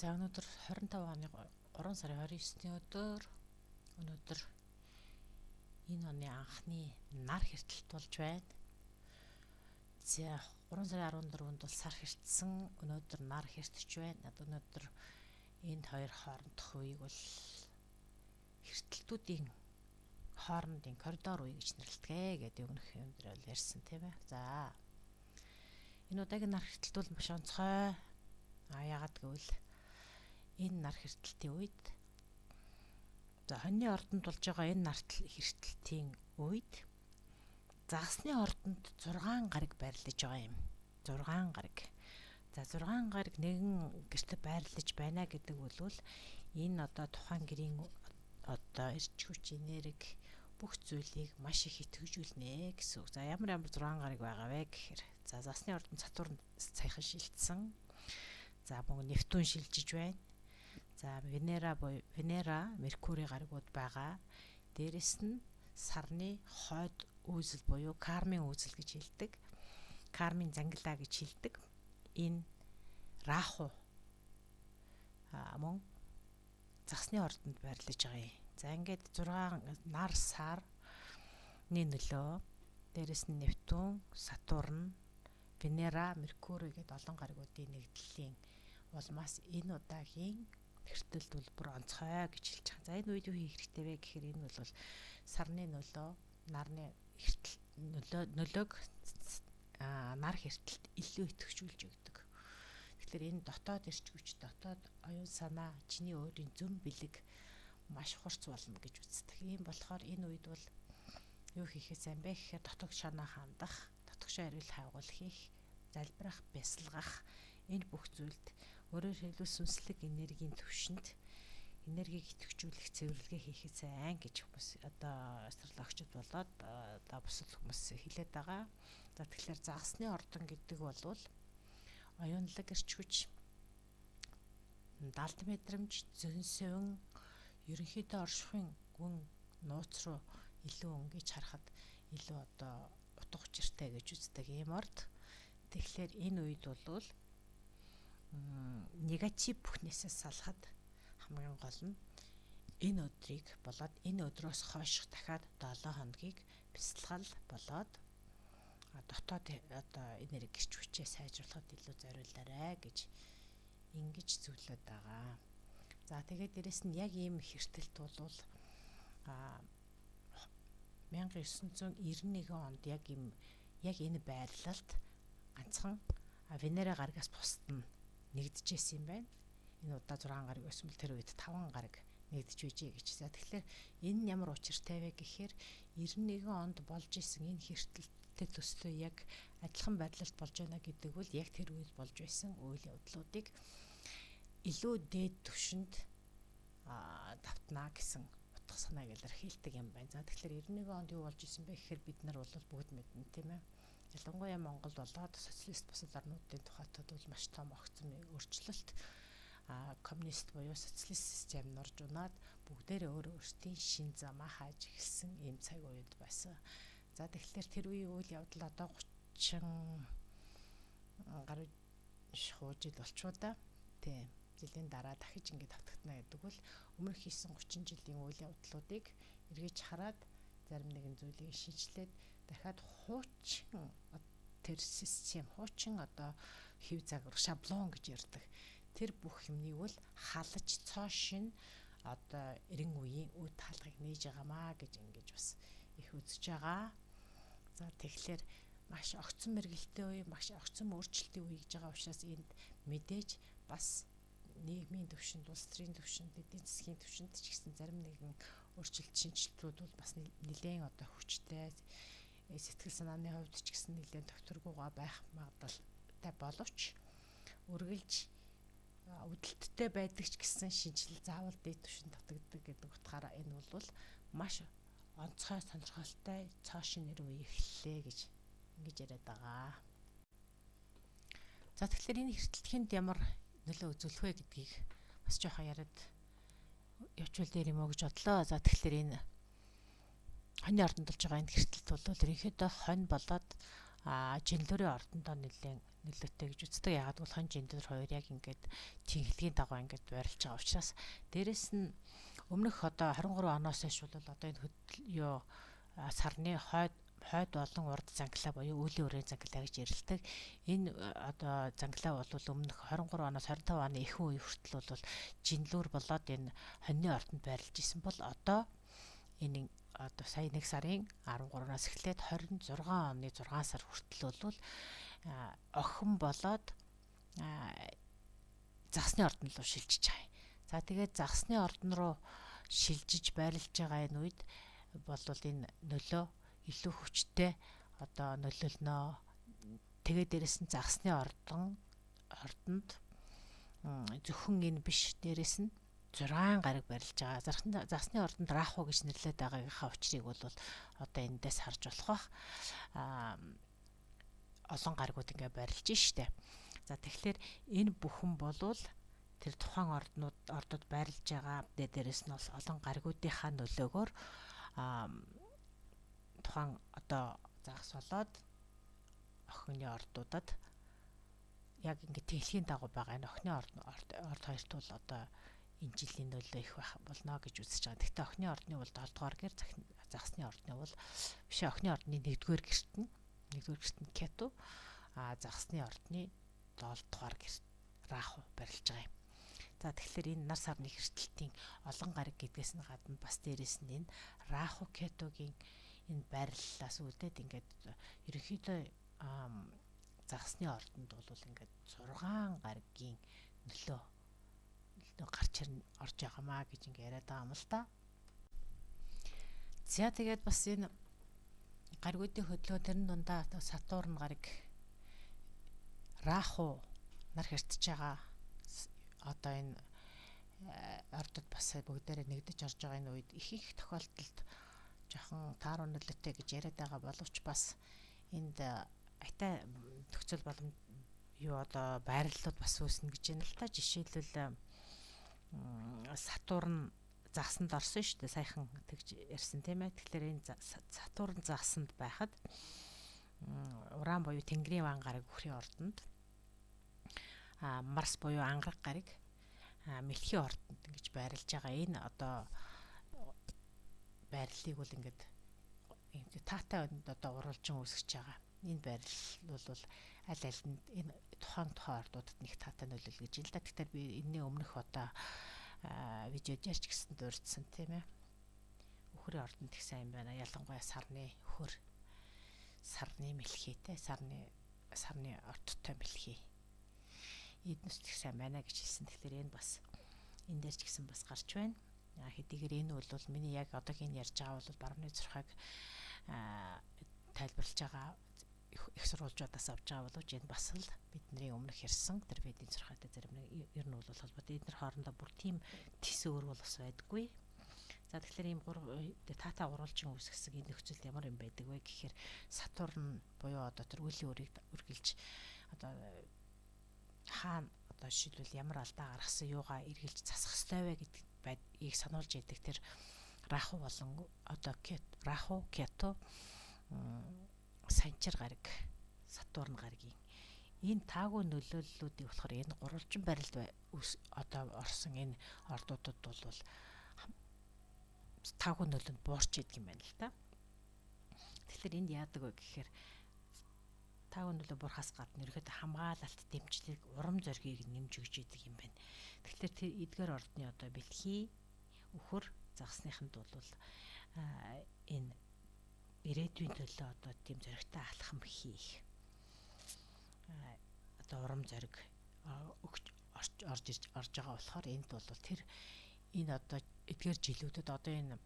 За өнөөдөр 25 оны 3 сарын 29-ний өдөр өнөөдөр энэ оны анхны нар хэртэлт болж байна. За 3 сарын 14-нд бол сар хэртсэн, өнөөдөр нар хэртэж байна. Өнөөдөр энэ хоёр хоорондох үеийг бол хэртэлтүүдийн хоорондын коридор үе гэж нэрлэдэг гэдэг өмнөх юм дээр бол ярьсан тийм ээ. За энэ удаагийн нар хэртэлт бол маш онцгой. А яагаад гэвэл энэ нар хэртэлтийн үед за хоньны ордонд болж байгаа энэ нар хэртэлтийн үед загасны ордонд 6 гариг байрлаж байгаа юм. 6 гариг. За 6 гариг нэгэн гэрт байрлаж байна гэдэг бол энэ одоо тухайн гэрийн одоо эрч хүч, энерги бүх зүйлийг маш их итгэжүүлнэ гэсэн үг. За ямар ямар 6 гариг байгаа вэ гэхээр за засны ордонд Сатурн саяхан шилжсэн. За мөн Нептун шилжиж байна. За Венера буюу Венера, Меркури гаригууд байгаа. Дээрэс нь сарны хойд үүсэл буюу кармын үүсэл гэж хэлдэг. Кармын зангилаа гэж хэлдэг. Энэ Раху мөн загсны ордонд байрлаж байгаа юм. За ингээд 6 нар сарны нөлөө, дээрэс нь Нептун, Сатурн, Венера, Меркури гэдэг олон гаригуудын нэгдлэлийн улмаас энэ удаагийн хэртэлт бол бүр онцгой гэж хэлж байгаа. За энэ үед юу хийх хэрэгтэй вэ гэхээр энэ бол сарны нөлөө, нарны хэртэл нөлөөг нар хэртэлт илүү идэвхжүүлж өгдөг. Тэгэхээр энэ дотоод эрч хүч, дотоод оюун санаа, чиний өөрийн зөв бэлэг маш хурц болно гэж үздэг. Ийм болохоор энэ үед бол юу хийхээ сайн бэ гэхээр дотогшооноо хандах, дотогшоо эрүүл хайгуул хийх, залбирах, бясалгах энэ бүх зүйлд, өөрөөр хэлбэл сүнслэг энергийн төвшөнд энергийг идэвхжүүлэх цэвэрлэгээ хийхэд сайн гэж хүмүүс одоо астрологчид болоод одоо бусад хүмүүс хэлээд байгаа. За тэгэхээр загасны ордон гэдэг бол оюунлаг эрч хүч, далд мэдрэмж, зөн совин, ерөнхийдөө оршихуйн гүн нууц руу илүү өнгөж харахад илүү одоо утга учиртай гэж үздэг ийм орд. Тэгэхээр энэ үед бол негатив бүхнээсээ салахад хамгийн гол нь энэ өдрийг болоод энэ өдрөөс хойш дахиад 7 хоногийг бясалгал болоод дотоод одоо энерги гэрч хүчээ сайжруулахад илүү зориулаарай гэж ингэж зөвлөд байгаа. За тэгээд дээрэс нь яг ийм хэртэлт бол 1991 онд яг ийм яг энэ байрлалд ганцхан Венера гарагаас бусд нь нэгдэжсэн юм байна. Энэ удаа 6 гараг байсан бол тэр үед 5 гараг нэгдэж байжээ гэж. За тэгэхээр энэ нь ямар учиртай вэ гэхээр 91 онд болж исэн энэ хэртэлтэй төслөө яг адилхан байрлалд болж байна гэдэг бол яг тэр үед болж байсан үйл явдлуудыг илүү дээд түвшинд давтнаа гэсэн утга санааг илэрхийлдэг юм байна. За тэгэхээр 91 онд юу болж исэн бэ гэхээр бид нар бол бүгд мэднэ, тийм ээ. Ялангуяа Монгол болоод социалист бусад орнуудын тухайтад бол маш том огцом өөрчлөлт, коммунист буюу социалист систем нурж унаад бүгдээрээ өөр өөрсдийн шин замаа хааж эхэлсэн ийм цаг үед байсан. За тэгэхээр тэр үеийн үйл явдал одоо 30 гаруй шахуу жил болчихоо да. Тийм жилийн дараа дахиж ингэж давтагдана гэдэг бол өмнөх хийсэн 30 жилийн үйл явдлуудыг эргэж хараад зарим нэгэн зүйлийг шинчлээд дахиад хуучин тэр систем, хуучин одоо хэв загвар, шаблон гэж ярьдаг. Тэр бүх юмнийг бол халаж цоо шин одоо 90 үеийн үе таалгыг нээж байгаамаа гэж ингэж бас их үзэж байгаа. За тэгэхээр маш огцон мэргэлтэй үе, маш огцон өөрчлөлтийн үе гэж байгаа учраас энд мэдээж бас нийгмийн төвшөнд, улс төрийн төвшөнд, эдийн засгийн төвшөнд ч гэсэн зарим нэгэн өөрчлөлт, шинэчлэлтүүд бол бас нэлээд одоо хүчтэй, сэтгэл санааны хувьд ч гэсэн нэлээд төвтөргүйгаа байх магадлалтай боловч үргэлж үүдэлттэй байдаг ч гэсэн шинэчлэл заавал дээд түвшинд татагддаг гэдэг утгаараа энэ бол маш онцгой, сонирхолтой цоо шинээр үе эхэллээ гэж ингэж яриад байгаа. За тэгэхээр энэ хэртэлт хэнд ямар нөлөө үзүүлэх вэ гэдгийг бас жоохон яриад явуул дээр юм уу гэж бодлоо. За тэгэхээр энэ хоньны ордонд болж байгаа энэ хэртэлт бол ерөнхийдөө хонь болоод Жинлүүрийн ордондоо нэлээд нөлөөтэй гэж үздэг. Яагаад гэвэл хон жинлүүр хоёр яг ингээд тэнхлэгийн дагуу ингээд байрлаж байгаа учраас дээрэс нь өмнөх одоо 23 оноос хойш бол одоо энэ юу сарны хойд болон урд занглаа буюу үүлийн өрийн занглаа гэж ярилдаг. Энэ одоо занглаа бол өмнөх 23 оноос 25 оны ихэнх үе хүртэл бол жинлүүр болоод энэ хоньны ордонд байрлаж исэн бол одоо энэ одоо сая 1 сарын 13-наас эхлээд 26 оны 6 сар хүртэл бол охин болоод загасны ордон руу шилжиж байгаа юм. За тэгээд загасны ордон руу шилжиж байрлаж байгаа энэ үед бол энэ нөлөө илүү хүчтэй одоо нөлөөлнө. Тэгээд дээрэс нь загасны ордонд зөвхөн энэ биш, дээрэс нь 6 гариг барилж байгаа. Загасны ордонд Раху гэж нэрлэдэг байгаагийнхаа учрыг бол одоо эндээс харж болох бах. Олон гаригууд ингээ барилж штэ. За тэгэхээр энэ бүхэн болвол тэр тухайн ордод байрлаж байгаа. Дээрээс нь бол олон гаригуудынхаа нөлөөгөөр тухайн одоо загас болоод охины ордуудад яг ингээ тэнхлэгийн дагуу байгаа энэ охины орд хоёрт бол одоо энэ жилийн нөлөө их байх болно гэж үзэж байгаа. Гэхдээ охины ордны бол 7 дугаар гэр, загасны ордны бол биш, охины ордны 1-р гэрт нь 1-р гэрт нь Кету, а загасны ордны 7 дугаар гэрт Раху барилж байгаа юм. За тэгэхээр энэ нар сарны хэртэлтийн олон гариг гэдгээс нь гадна бас дээрэс нь энэ Раху Кетугийн энэ байрлалаас үүдээд ингээд ерөнхийдөө загасны ордонд бол ингээд 6 гаригийн нөлөө гарч орж байгаамаа гэж ингээ яриад байгаа юм л та. За тэгээд бас энэ гаригуудын хөдөлгөөн тэрэн дундаа Сатурн гариг Раху нар хэртэж байгаа одоо энэ ордод бас бүгдээрээ нэгдэж орж байгаа энэ үед их их тохиолдолд жоохон тааруу нөлөөтэй гэж яриад байгаа боловч бас энд айтай нөхцөл боломж юу одоо байрлалууд бас үүснэ гэж байна л та. Жишээлбэл Сатурн загсанд орсон шүү дээ. Саяхан тэгж ярьсан тийм ээ. Тэгэхээр энэ Сатурн загсанд байхад Уран буюу Тэнгэрийн ван гараг үхрийн ордонд, Марс буюу ангараг гараг Мэлхийн ордонд ингэж байрлаж байгаа. Энэ одоо байрлалыг бол ингээд таатай одоо уралжин үүсгэж байгаа. Энэ байрлал бол аль аль нь энэ тухайн ордуудад нэг таатай нөлөөлөл гэж юм л да. Тэгэхээр би энэний өмнөх одоо видеод ярьж гисэн дурдсан тийм ээ. Үхрийн ордонд их сайн байна. Ялангуяа сарны үхэр, сарны мэлхийтэй, сарны ордтой мэлхий. Эднүс их сайн байна гэж хэлсэн. Тэгэхээр энэ бас энэ дээр ч гэсэн бас гарч байна. Хэдийгээр энэ бол миний яг одоогийн ярьж байгаа бол барууны зурхайг тайлбарлаж байгаа их сурвалжуудаас авч байгаа боловч энэ бас л бидний өмнөх ярьсан тэр ведийн зурхайтай зарим нэг ер нь бол холбоотой. Эдгээр хоорондоо бүр тийм тис өөр бол бас байдаггүй. За тэгэхээр ийм таатай гурвалжин үүсгэсэн энэ нөхцөлд ямар юм байдаг вэ гэхээр Сатурн буюу одоо тэр үеийн өрийг үргэлж одоо хаана одоо жишээлбэл ямар алдаа гаргасан юугаа эргэлж засах ёстой вэ гэдэг байдгийг сануулж яадаг тэр Раху болон одоо Раху, Кету, Санчир гараг, Сатурн гарагийн энэ таагүй нөлөөллүүдийг болохоор энэ гурвалжин барилд одоо орсон энэ ордуудад бол таагүй нөлөөнд буурч идэг юм байна л та. Тэгэхээр энд яадаг вэ гэхээр таагүй нөлөө буурахаас гадна ерөөхдөө хамгаалалт, дэмжлэг, урам зоригийг нэмж өгч идэг юм байна. Тэгэхээр тэр эдгээр ордны одоо бэлхий, үхэр, загасныханд бол энэ ирээдүйн төлөө одоо тийм зоригтой алхам хийх одоо урам зориг өгч орж орж байгаа болохоор энд бол тэр энэ одоо эдгээр жилүүдэд одоо энэ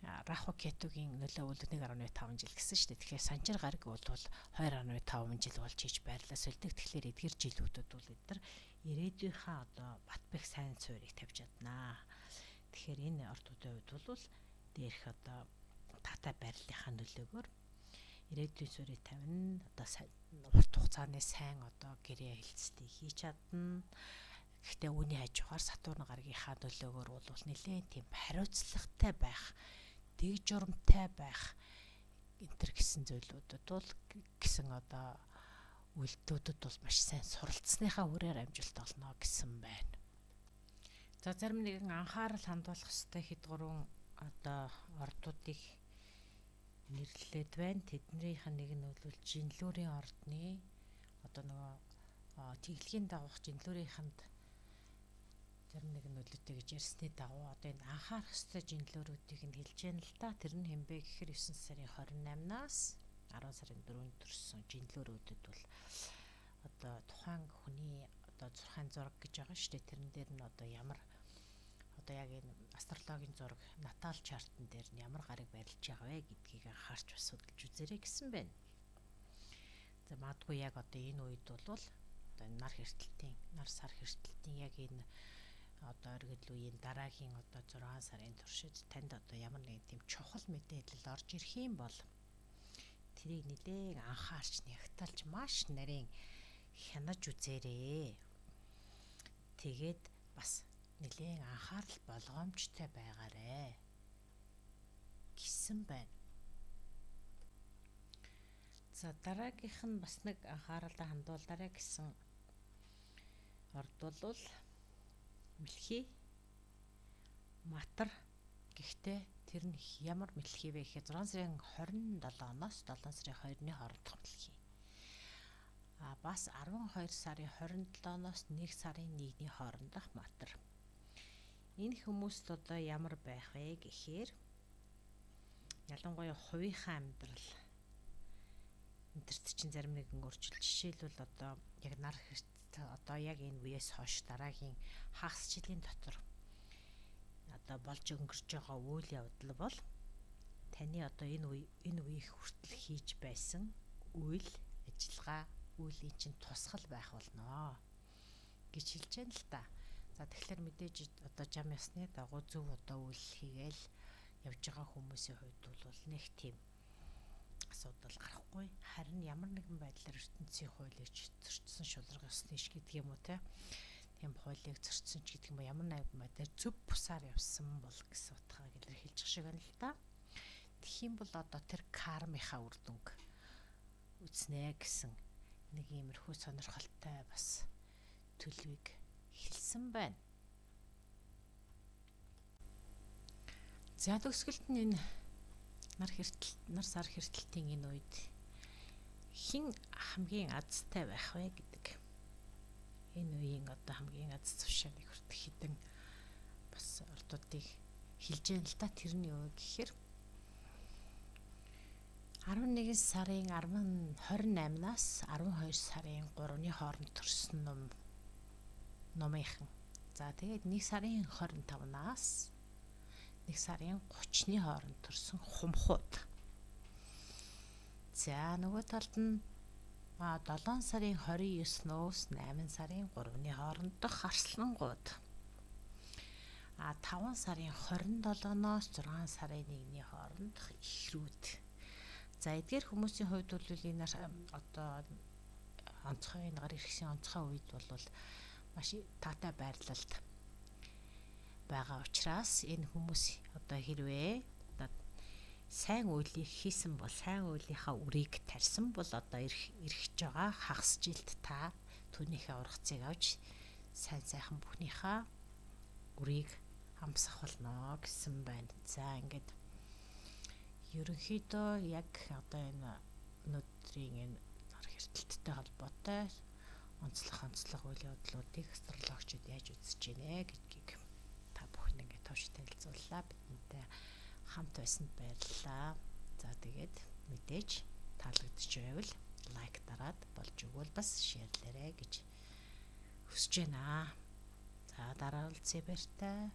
Раху Кетугийн нөлөө бол 1.5 жил гэсэн шүү дээ. Тэгэхээр Санчир гараг бол 2.5 жил болж хийж байрлаа сольдог. Тэгэхээр эдгээр жилүүдэд бол эдгээр ирээдүйнхаа одоо Батбэх сайн суурийг тавьж чаднаа. Тэгэхээр энэ ордуудын хувьд бол дээрх одоо таатай байрлалынхаа нөлөөгөөр ирээдүйн суурийг тавина. Одоо урт хугацааны сайн одоо гэрээ хэлцэлтийг хийж чадна. Гэхдээ үүний хажуугаар Сатурн гарагийнхаа нөлөөгөөр бол нэлээд тийм хариуцлагатай байх, дэг журамтай байх энтер гэсэн зүйлүүдэд бол гэсэн одоо үйлдэлүүдэд бол маш сайн суралцсныхаа үрээр амжилт олно гэсэн байна. За зарим нэгэн анхаарал хандуулах ёстой хэд гурван одоо ордуудыг нэрлээд байна. Тэднийх нь нэг нь бол Жинлүүрийн ордны одоо нөгөө тэглэгийн дагуух Жинлүүрийнхэнд зарим нэг нөлөөтэй гэж ярьсны дагуу одоо энэ анхаарах ёстой жинлөөрүүдийг нь хэлж яана л та. Тэр нь хэмбэ гэхээр 9 сарын 28-наас 10 сарын 4-нд төрсөн жинлөөрүүдэд бол одоо тухайн хүний одоо зурхайн зураг гэж байгаа шүү дээ. Тэрэн дээр нь одоо ямар одоо яг энэ астрологийн зураг натал чартан дээр нь ямар гарыг барилж байгаа вэ гэдгийг анхаарч бас судалж үзээрэй гэсэн байна. За магадгүй яг одоо энэ үед бол одоо энэ нар хэртэлтийн нар сар хэртэлтийн яг энэ одоо оргил үеийн дараагийн одоо 6 сарын туршид танд одоо ямар нэгэн тийм чухал мэдээлэл орж ирэх юм бол тэрийг нэлээг анхаарч нягталж маш нарийн хянаж үзээрэй. Тэгээд бас нэлээн анхаарал болгоомжтой байгаарэ гэсэн байна. За дараагийнх нь бас нэг анхааралаа хандуулаарай гэсэн орд бол мэлхий матар. Гэхдээ тэр нь ямар мэлхий вэ гэхээр 6 сарын 27-ноос 7 сарын 2-ны хоорондох мэлхий. А бас 12 сарын 27-ноос 1 сарын 1-ний хоорондох матар. Энэ хүмүүст одоо ямар байх вэ гэхээр ялангуяа хувийнхаа амьдрал энтерт чинь зарим нэгэн өөрчлөлт, жишээлбэл одоо яг нар одоо яг энэ үеэс хойш дараагийн хагас жилийн дотор одоо болж өнгөрч байгаа үйл явдал бол таны одоо энэ үе энэ үеих хүртэл хийж байсан үйл ажиллагаа үйлийн чинь тусгал байх болно гэж хэлж байна л та. За тэгэхээр мэдээж одоо жам ясны дагуу зөв одоо үйл хийгээл явж байгаа хүмүүсийн хувьд бол нэг тийм асуудал гарахгүй. Харин ямар нэгэн байдлаар ертөнцийн хуулийг зөрчсөн шулраг ёсны ш гэдэг юм уу те. Тийм хуулийг зөрчсөн ч гэдэг юм уу ямар нэгэн байдлаар зөв бусаар явсан бол гэсэн утгаар илэрхийлж шиг байна л да. Тэгэх юм бол одоо тэр кармынхаа үр дүнг үзнэ гэсэн нэг иймэрхүү сонирхолтой бас төлөвийг хэлсэн байна. За төгсгөлд нь энэ нар хэртэл нар сар хэртэлтийн энэ үед хэн хамгийн азтай байх вэ гэдэг. Энэ үеийн одоо хамгийн аз тушааныг хүртэх хідэн бас ордуудыг хэлж яана л та. Тэр нь юу гэхээр 11 сарын 28-наас 12 сарын 3-ны хооронд төрсөн номынхан. За тэгээд 1 сарын 25-наас 1 сарын 30-ны хооронд төрсөн хумхууд. За нөгөө талд нь 7 сарын 29-ноос 8 сарын 3-ны хоорондох арслангууд. 5 сарын 27-ноос 6 сарын 1-ний хоорондох ихрүүд. За эдгээр хүмүүсийн хувьд бол энэ одоо онцгой энэ гар иргэсийн онцгой үед бол маш таатай байрлалд байгаа учраас энэ хүмүүс одоо хэрвээ одоо сайн үйлийг хийсэн бол сайн үйлийнхаа үрийг тарьсан бол одоо ирэх байгаа хагас жилд та түүнийхээ ургацыг авч сайн сайхан бүхнийхээ үрийг амсах болно гэсэн байна. За ингээд ерөнхийдөө яг одоо энэ өнөөдрийн энэ зар хэртэлттэй холбоотой онцлог үйл явдлуудыг астрологчид яаж үзэж гинэ гэдгийг та бүхэн ингээд товч танилцууллаа. Бидэнтэй хамт байсанд баярлалаа. За тэгээд мэдээж таалагдчих байвал лайк дараад болж өгвөл бас шеэрлээрэй гэж хүсэж байна. За дараа уулзъя, баяртай.